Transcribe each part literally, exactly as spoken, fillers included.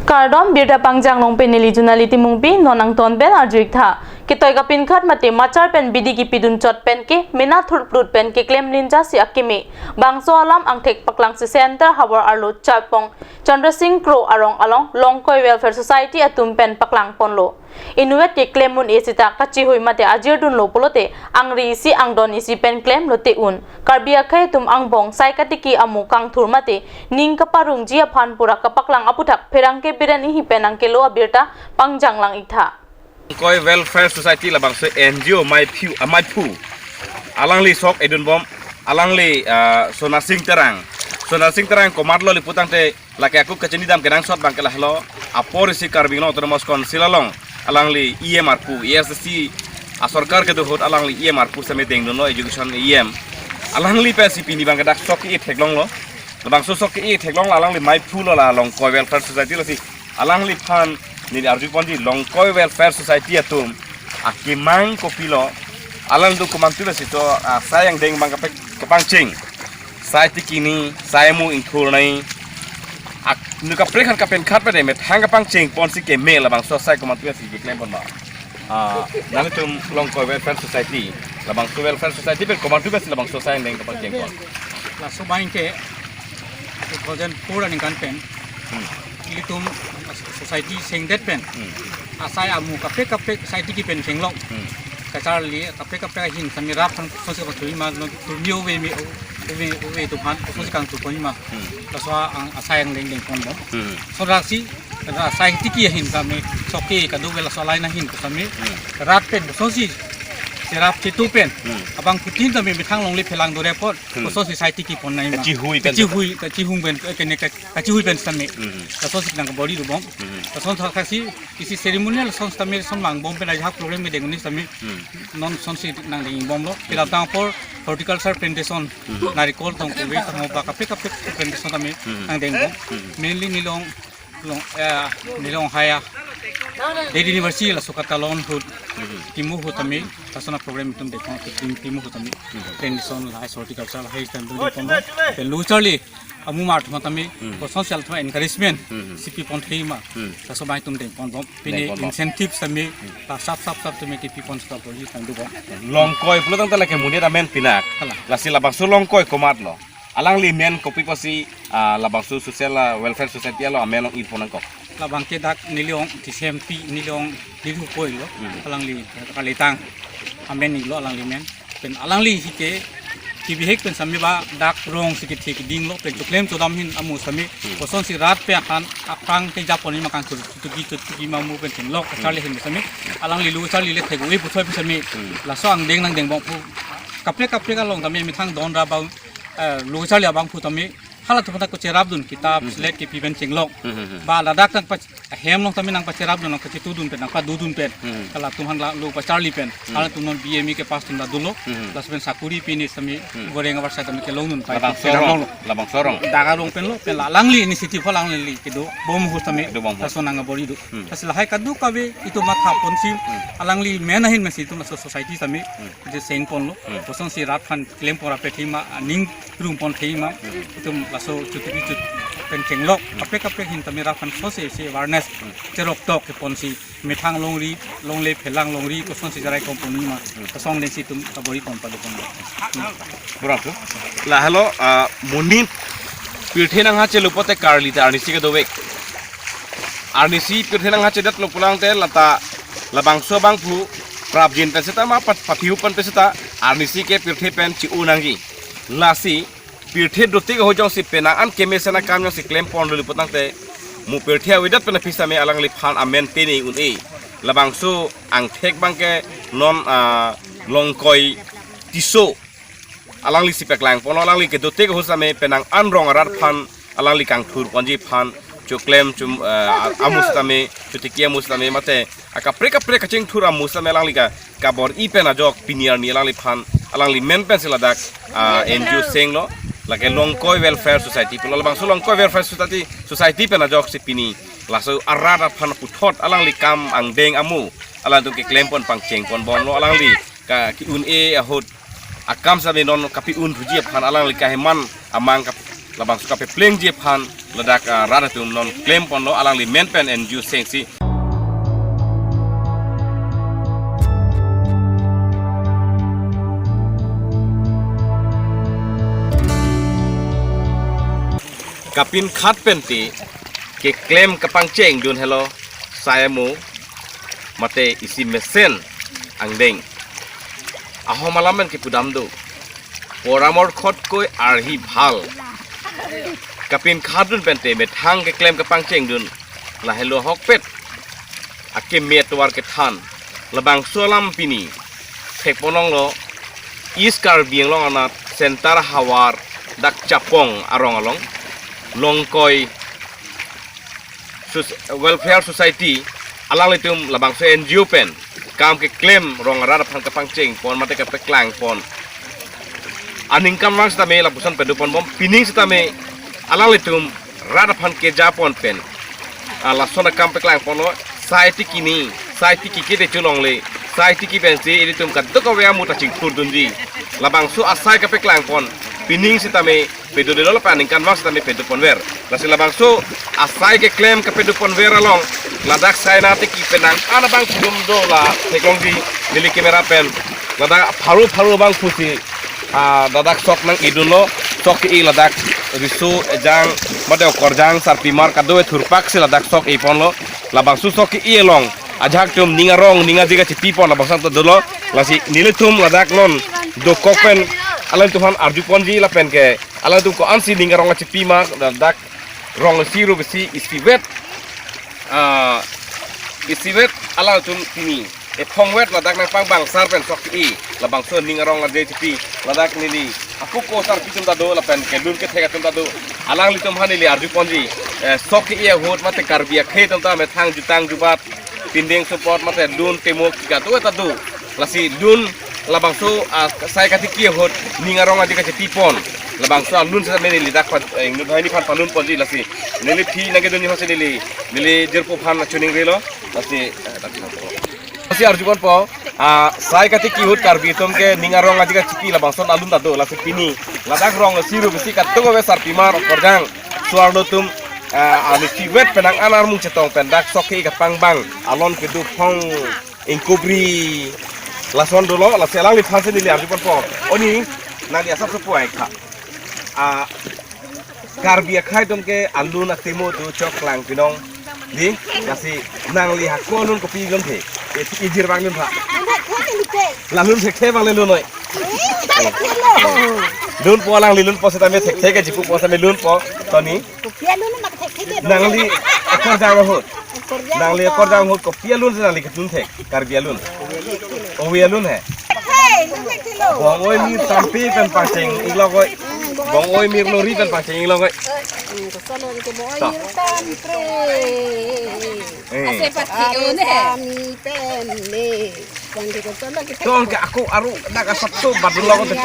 Kardom, birta pangjang long pen neli Junali Timungpi, non angton pen arju-ik tha. Ketoi kapinkhat mate machar pen bidi kipidun chot pen ke mena thurplut pen keklem linja si akeme bangso alam angthek paklang si Centre Howrah arlo Chapong Chandra Singh Kro arong along Longkoi Welfare Society atum pen paklang ponlo. Inutvet keklem un-e seta kachihui mate ajirdunlo pulote angri isi angdon isi pen klem lote un. Karbi akhei atum angbong sai katiki amu kangthur mate ning kaparungji aphan pura kapaklang aputhak pherangke biren ihi pen nangkelo abirta pangjang lang-ik tha. Longkoi Welfare Society labangso N G O maiphu, amaiphu. Alangli sok edun bom, alangli, ah, Sona Singh Terang. Sona Singh Terang komatlo le putangte lake akuk kachini dam kenangsot abang ke lahelo, apor isi Karbi Anglong Autonomous Council along alangli E M arpu, A S D C asorkar kedo ahut alangli E M arpu seme dengdunlo, education E M. Alangli pensi pini abang ke dak sok ke-e theklonglo. Labangso sok ke-e theklonglo, alangli maiphulo la Longkoi Welfare Society lasi. Alangliphan neli arju ponji Longkoi Welfare Society atum akemang kopilo, alangtum komantu pensi to, ah, asai angdeng abang kape-, kepangcheng. Sai tikini, sai amu ingthur nai. Ak, nu kaprek khat kapenkhat pen methang kepangcheng ponsi keme labangso asai komantu pensi keklem pon ma. Ah, nangtum Longkoi Welfare Society, labangso Welfare Society pen komantu pensi labangso asai angdeng kepangcheng pon. Laso abang ke two thousand four aningkan pen, Hmm. ilitum society sengdet pen, Hmm. asai amu kaprek kaprek society ki pen chenglok. Hmm. Kacharli kaprek kaprek ahin sami rat aphan sose kachuri ma, non turmi ove me, ove, ove atum aphan sose kangthur ponji ma. Hmm. Laso ang asai angdeng deng ponbom. Hmm. Soraksi, ra society ki ahin sami sok ke kado vel laso line ahin sami. Hmm. Rat pen sose cherap chetu pen. Hmm. Abangphutin sami methang longle phelang dore apot. Hmm. Koson society kepon nangji ma. Kachihui pen. Kachihui, kachihung pen, eh, kene ka-, kachihui pen sami. Hmm. Laso si nangkabor-i dobom. Hmm. Lason thaksi isi ceremonial son sami son mangbom pen ajahak program kedeng un-e sami. Hmm. Non sonsi nangdeng bomlo. Hmm. Kedamtang apor horticulture plantation. Hmm. Narikol tong kove tong ba kaprek kaprek plantation sami Hmm. nangdeng bom. Hmm. Mainly neli along Long, eh, neli along haya. Delhi University laso katalon ahut, Mhm. Timu ahut tame, lason a-program atum dekong, Tim-, Timu ahut tame. Mhm. Plantation lahai, horticulture lahai, stand atum dekong. Pen lo charli, amu mar thuma tame, Mhm. koson sel thuma encouragement, Mhm. si pipon thei ma. Mhm. Laso abang atum dengponbom. Pine Dengponbom. incentive tame, Mhm. la sap sap sap tame kepipon sita bor-i tang dobom. Longkoi pulotangte lake monit amen pinak. Hala. Lasi labangso Longkoi komatlo. Alangli men kopi pusi, ah, labangso social, ah, welfare society along amen long-irpon nangkok. Labang ke dak neli along T C M P neli along neli hupoi lo. Hmm. Alangli kalitang amen ni lo alangli men. Pen alangli hi ke kebihek pen sami ba dak rong si kethe keding lo pen choklem chodam ahin amu sami Hmm. kosonsi rat pen aphan aphrang kejapon ma kangthur tuki tuki ma mu pen chenglok Hmm. kacharli ahin sami alangli lo charli le thek-oi puthoi pen sami Hmm. laso angdeng nangdeng bom pu kaprek kaprek along tame methang don ra ba eh, lo charli abangphu tame, halatum aphan ta kacherapdun, kitap, Hmm. slate kepi pen chenglok. Hmm, hmm, hmm. Ba ladak nangpa, ahem along tame nangpacherapdun, nangpachetudun pen, nangpadodun pen. Hmm. Halatum aphan la lo pacharli pen. Hmm. Halatum non B A M E kepass atum ta dolo. Hmm. Laso pen sakuri pine sami, Hmm. goreng avarsai tame kelongdun pai. Labangso arong, Cherap lo. labangso arong. Dak arong pen lo, pen la alangli initiative alangli kedo, bom ahut tame, Kedo bom ahut. laso nangkabor-i do. Hmm. Lasi lahai kadokave itum mathaponsi, Hmm. alangli men ahin masi itum laso society tame, Hmm. je sengponlo. Hmm. Kosonsi rat aphan klempon ra pethima, aning rumpon thima, Hmm. itum laso chuti chuti pen chenglok, Hmm. kaprek kaprek ahin tame rat aphan sose se awareness, Hmm. cheroktok keponsi, methang longri, longle phelang longri, kosonsi jarai kompon ma, Hmm. kosong dengsi itum kabor-i pon padopon. Hmm. Kurang tu. Lahelo, ah, monit pirthe nangkachelo pulote karli ta arnisi kedovek. Arnisi pirthe nangkachedetlo pulotangte lata labangso abangphu prapjin pen seta ma pat-, pathihu pen pen seta arnisi ke pirthe pen chi-o nangji. Lasi pirthe dotik ahut jongsi penang an kemesen akam jongsi klemponlo pulotangte mo pirthe avedet pen aphi same alangliphan amen tene un-e. Labangso angthek abang ke non, ah, Longkoi Tisso. Alangli si paklangponlo, alangli kedotik ahut same penang an rong arat aphan alangli kangthur ponji aphan choklem chum, eh, amu sitame, chotiki amu sitame mate akaprek kaprek kachingthur amu sitame alangli ka, kabor-i pen ajok pini arni alangliphan, alangli men pensi ladak, ah, N G O senglo, lake Longkoi Welfare Society pulo, labangso Longkoi Welfare Society, Society pen ajoksi pini laso arat aphan puthot alangli kam angdeng amu alangtum keklempon pangchengponbomlo, alangli ka ke-un-e ahut akam sitame non kape-un thuji aphan alangli kaheman amang kap-, labangso kapeplengji aphan Ladak, ah, rat atum non klem ponlo, alangli men pen N G O sengsi. Kapinkhat pen te keklem kapangchengdun helo, sai amo mate isi mesen angdeng. Ahom alam pen kipudam do. Poramor khot koi arhi bhal. Kapinkhatdun pen te methang keklem kapangchengdun. Lahelo ahokpet akeme atovar kethan. Labangso alam pini thekponlonglo East Karbi Anglong anat Center havar dak Chapong arong along Longkoi Sus-, Welfare Society alanglitum labangso N G O pen kam keklem rong arat aphan kapangcheng pon mate kapeklang pon. Aningkanvang sitame lapuson padopon bom, pining sitame alanglitum rat aphan keja pon pen, ah, lason akam peklang ponlo, sai tiki ni, sai tiki kete cholongle, sai tiki pensi ilitum kadokave amut ta chingthurdunji. Labangso asai kapeklang pon, pining sitame padodelo lapen aningkanvang sitame padoponver. Lasi labangso asai keklem kapadoponver along, ladak sai na tiki penang an abang pudum do la theklongji neli camera pen. Ladak pharu pharu abang pusi, ah, ladak sok nang-idunlo, sok ke-i ladak riso ejang mate okorjang sarpimar kado-e thurpak si ladak sok-i ponlo. Labangso sok ke-i along ajahak atum ning arong ning aji kachepi pon labangso ta dolo. Lasi nelitum ladak non dokok pen alangtum aphan arju ponji lapen ke alangtum ko-ansi ning arong achepi ma, ladak rong isi ru besi isivet, ah, isivet alangtum pini ephongvet ladak nangpangbangsar pen sok ke-i, labangso ning arong aje chepi, ladak neli ako ko sarpi atum ta do lapen kelun kethek atum ta do, alanglitum aphan neli arju ponji, eh, sok ke-i ahut mate Karbi akhei atum ta methang jutang jubat pindeng support mate lun temok kika do ta do. Lasi lun labangso, ah, sai katiki ahut ning arong aji kachepi pon. Labangso alun sitame neli dak phan, eh, ingnut hai ni phan palun ponji lasi. Neli phi nangkedun ni hose neli, neli jirpo aphan chuning relo. Lasi, eh, dak phan. Lasi arju ponpo, ah, sai katiki ahut Karbi atum ke ning arong aji kachepi labangso alun ta do. Lasi pini ladak rong isi ru besi kadokave sarpimar okorjang suarlo atum, ah, arni sivet penang an armung chetong pen dak sok ke-i kapangbang alon kedo phong ingkukri lason dolo, lasi alangliphan si neli arju ponpo. Oni, nangli asap sopo ai kha. Ah, Karbi akhei atum ke alun atemo do chok klang pinong. Di, lasi nangli hako alun kopi lun the. Eh, ijir abang lun tha. Lalun thekthe abang le lun noi. Lunpo alangli lunpo sitame thekthe ke jipupo sitame lunpo. Toni. Kopi alun mak thekthe ke. Nangli okorjang ahut. Nangli okorjang ahut kopi alun si nangli kelun thek. Karbi alun. Ovi alun he. Bong oi mir tampi pen pangcheng-ik lo koi. Bong oi mir lori pen pangcheng-ik lo koi. Ta. Eh. Tong ke ako aru dak asap so badun lo koi.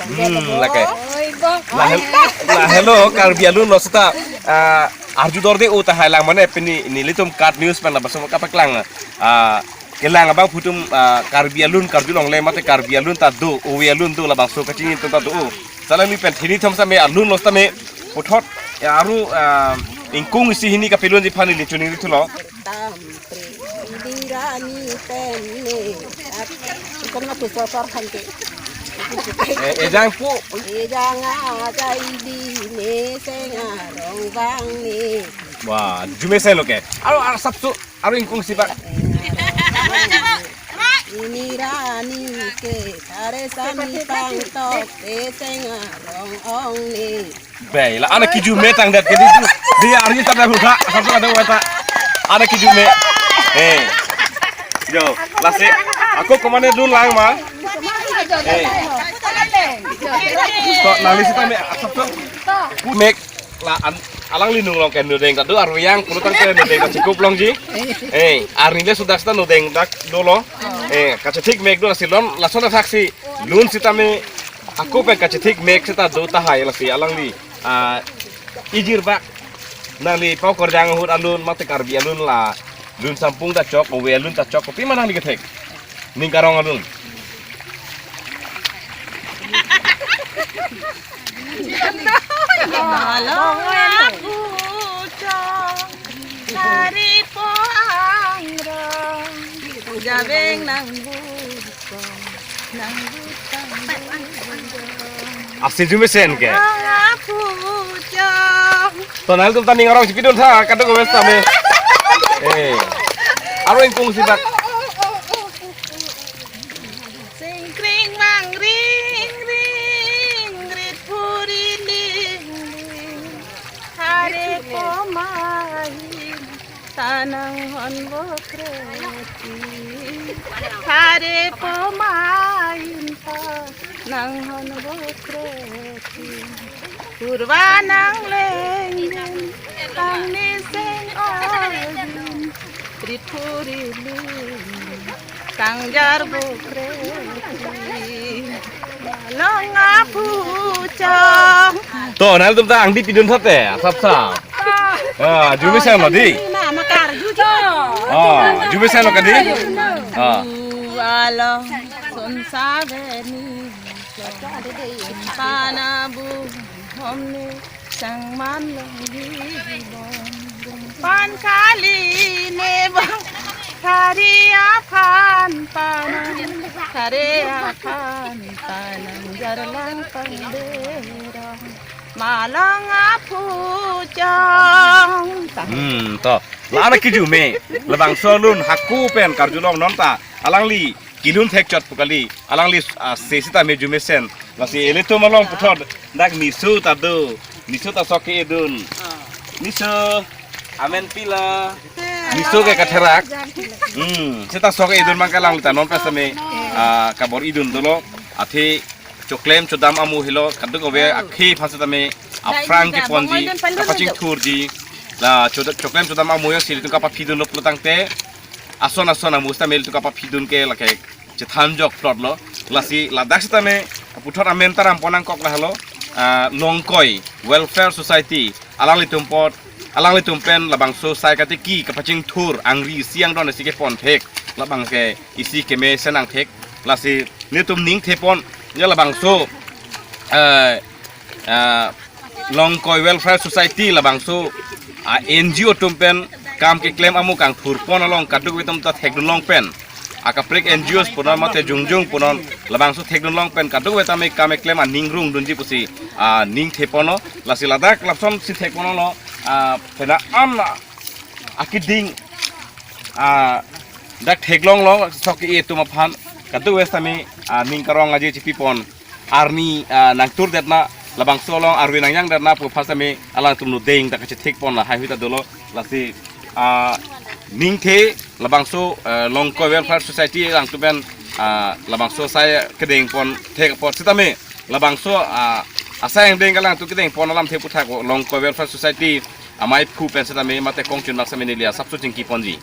Hmm, lake. Oi, bong. La hel-, la hello, Karbi alun lo seta, ah, arju dorde o tahai lang mane pini nelitum KAT News pen labangso kapaklang, ah, kelang abang putum, ah, Karbi alun karjulongle mate Karbi alun ta do, ovi alun do labangso kachini atum ta do. Sala mi pen thini thom sitame alun lo sitame puthot, ya, aru, ah, ingkung isi hini kapelunji aphan neli chuning ri thulo. Tam pre, Idirani pen ne. Ikan na tu sosor than ke. Eh, ejang pu. Ejang aja idi ne seng arong bang ne. Wah, jume sai lo ke. Aru, aru asap so, aru ingkung isi bak. Ini rani ke, tare sami pang tok, te seng arong ong ne. Bai, la anak kiju me tangdet ke di. Di arni tangdet huda, satu ada wata. Anak kiju me. Eh. Yo, lasi. Ako komane dun lang ma. Eh. Kok nangli sitame asap so. Mek la an, alangli nung long ke nudeng ta do aruyang pulutang ke nudeng ta chikup longji. Eh, arni le sudak sita nudeng dak dolo. Eh, kachethik mek do lasi lon, lason asaksi. Lun sitame ako pen kachethik mek seta do tahai lasi alangli, ah, ijir bak. Nangli pau korjang ahut alun mate Karbi alun la lun sampung ta chok, ovi alun ta chok, kopi ma nangli kethek. Ning karong alun. Malong apuchong, kari po angrong, jabeng nang busong, nang busong busong. Ase jumesen ke. Malong apuchong. To nanglitum ta ning arong si pidun tha, kadokave tame. Eh. Aro ingkung sibak. Singkring mangring ring, rit puri ling ling. Hare po mahin ta nanghon bo kreti. Hare po mahin ta nanghon bo kreti. Purba nangleng ning, tangni seng ojin, rit puri ling, tangjar bo kreti, malong apuchong. To, nanglitum ta angdi pidun thate, asap sap. Ah, jumesen lo dei. Ma, makar jujo. Ah, jumesen lo ka dei. Ah. Along son sabeni. Pana bu homni sangman long hi bon. Pan kali ne bang kari aphan panang, kari aphan panang, jarlang pangderong, malong apuchong. Hmm, to. La-an ke jume. Labangso alun hako pen karjulong non ta. Alangli kelun thekchot pu kali. Alangli, ah, se sitame jumesen. Lasi ilitum along puthot dak niso ta do. Niso ta sok ke-edun. Niso, amen pila. Niso ke katherak. Hmm, seta sok ke-edun mang kalang ta non pen sitame, ah, kabor-idun dolo. Athe choklem chodam amo helo, kadokave akhei aphan sitame aphrang keponji, kapachingthurji. La choda-, choklem chodam amo yo si ilitum kapaphidunlo pulotangte, ason ason amo sitame ilitum kapaphidun ke lake chethanjok plot lo. Lasi ladak sitame puthot amen ta rampon nangkok lahelo, ah, Longkoi Welfare Society, alanglitum apot, alanglitum pen labangso sai katiki kapachingthur angri isi angdon isi kepon thek, labang ke isi kemesen nangthek. Lasi nelitum ning thepon, ya labangso, eh, eh, Longkoi Welfare Society labangso, ah, N G O atum pen kam keklem amo kangthurpon along kadokave atum ta thekdunlong pen, akaprek N G Os punon mate jongjong punon labangso thekdunlong pen kadokave tame kam keklem aning rungdunji pusi, ah, ning theponlo. Lasi ladak lapuson si thekponlo, ah, pena an akeding, ah, dak theklonglo sok ke-e atum aphan, kadokave tame, ah, ning karong aje chipipon arni, ah, nangturdetna, labangso along arve nangyangdetna pu aphan sitame alangtum nudeng ta kachethekpon lahai hui ta dolo. Lasi, ah, ning the labangso, ah, Longkoi Welfare Society alangtum pen, ah, labangso sai kedengpon thek apot sitame labangso, ah, asai angdeng alangtum kedengpon alamthe aputhak Longkoi Welfare Society amei aphu pen sitame mate kongchun bak sitame neli asapso chingkiponji.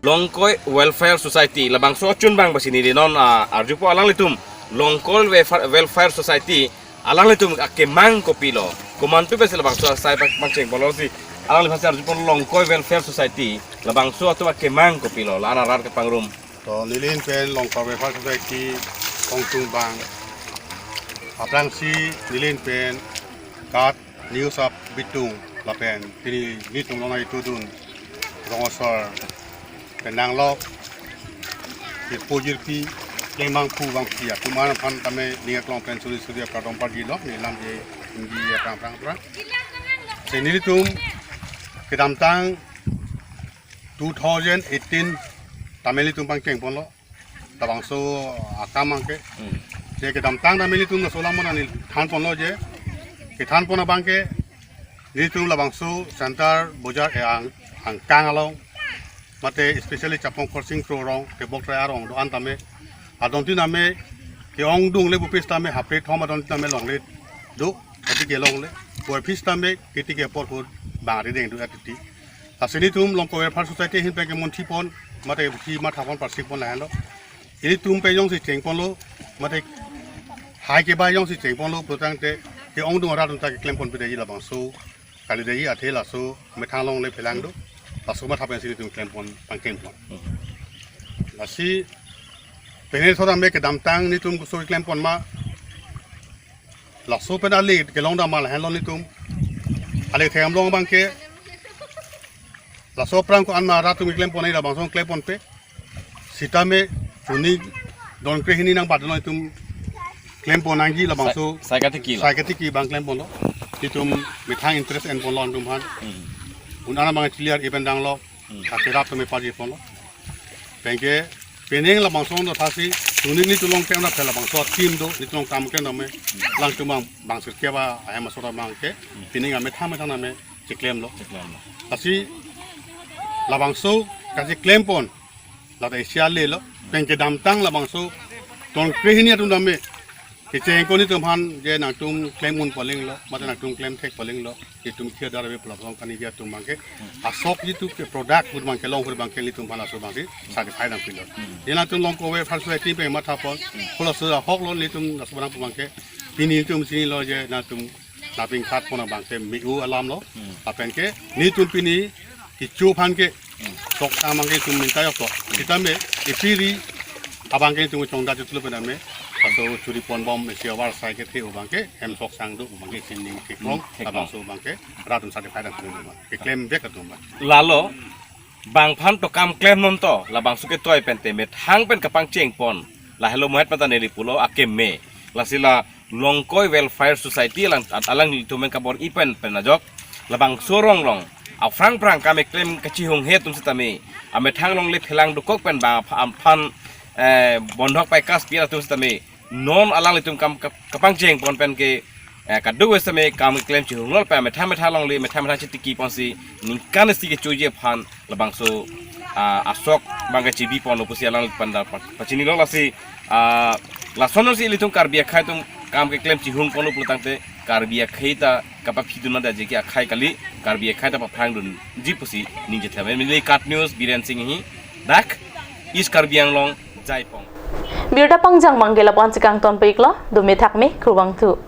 Longkoi Welfare Society labangso achun bang basi neli non, ah, arjupo alanglitum Longkoi Welfare, Welfare Society alanglitum akemang kopilo? Komantu pensi labangso asai pang-, pangchengpon lo si alangliphan si arjupon Longkoi Welfare Society labangso atum akemang kopilo? La-an arat kepangrum. To neli pen Longkoi Welfare Society kongchun bang aphrangsi neli pen kat news ap bitung lapen pini nelitum along itudun rongosor penang lok, jirpo jirpi, klemang pu bangpi atum aphan tame ning aklong pen suri suri apradom parji lo, ne lam je inggi aphrang aphrang aphrang. Si nelitum kedamtang two thousand eighteen tame nelitum pangchengponlo labangso akam abangke. Hmm. Je kedamtang tame nelitum laso alam mona neli thanponlo je, kethanpon abangke nelitum labangso Center Bojar, eh, ang, angkang along mate especially Chapong Khorsing Kro rong, Tebok Trai arong do-an tame, adon tin tame ke-ongdungle bupis tame hapre thom adon tin tame longle do, katike longle, puvoiphit tame ketike apor ahut bang rideng do atiti. Lasi nelitum Longkoi Welfare Society ahin pen kemunthipon mate hi mathapon parsikpon lahenlo. Ilitum pen jongsi chengponlo, mate hai keba jongsi chengponlo pulotangte, ke-ongdung arat atum ta keklem ponpedeji labangso kalideji, athe laso methang longle phelang do, laso matha pensi ilitum klempon pangkengpon. Lasi pene sodam me kedamtang nelitum koso klempon ma, laso pen ale kelong dam ma lahenlo nelitum. Ale thek-am long abangke, laso aphrang ko-an ma rat atum klemponji labangso klemponpe. Sitame chuni don krehini nang bat lo nelitum klempon nangji labangso. Sai, sai katiki lo. Sai katiki abang klemponlo. Nelitum methang interest enponlo nelitum aphan. Hmm. Un-an abang clear event danglo. Hmm. Kake rat atum me paji ponlo. Penke penang labangso do thasi, chuni nelitum along klem na phe labangso team do, nelitum along kam klem name, alangtum abang bang sirkep ahem asor abangke, penang amethang methang name cheklemlo. Cheklemlo. Lasi labangso kacheklempon, lata Asia le lo, pen kedamtang labangso don krehini atum dam me kecheng ko nelitum aphan je nangtum klem un paling lo, mate nangtum klem thek paling lo, itum kia dar ave pulo along kaningje atum abangke. Asok jitu ke product ahut abangke long ahut abangke nelitum aphan laso abangsi certified nangpilo. Hmm. Je nangtum along kove first society pen mathapon, hmm, pulo laso ahok lo nelitum laso abang abangke. Pini nelitum chinilo je nangtum naping khat pon abangke me-u alam lo. Hmm. Lapenke nelitum pini kecho aphan ke, hmm, sok sang abangke itum minta yok to. Sitame ipiri abangke itum chongdat jutlo pename, laso churi ponbom isi awar sai kethe abangke, hem sok sang do abangke sining theklong, hmm, theklong. Labangso abangke rat atum certified nangpilo ma. Keklem bek atum ma. Lalo, bang aphan to kam klem non to, labangso ketoi pen te methang pen kapangchengpon. Lahelo mohet mata neli pulo akeme. Lasi la Longkoi Welfare Society alang, alanglitum pen kabor-i pen pen ajok labangso arong along aphrang phrang kam keklem kachihung he atum sitame, amethang longle phelang dokok pen bang apha-, aphan, eh, bondhok paikas pi atum sitame, non alanglitum kam kap-, kapangchengpon pen ke, eh, kadokave sitame kam keklem chihung lo pen amethang methang longle, methang methang chetiki ponsi ningkan isi kechoji aphan labangso, ah, asok abangke chibi ponlo pusi alang panda pa-, pachinilo. Lasi, ah, lasonsi ilitum Karbi akhei atum kam keklem chihung ponlo pulotangte Karbi akhei ta kapaphidun nangji ke akhei kali, Karbi akhei ta paphrangdunji pusi ningje thame. Mili Kat News, Biren Singhi, dak East Karbi Anglong, Jaipong. Birta pangjang abangke lapu-an si kangton pik lo, dome thakme, kurvangthu.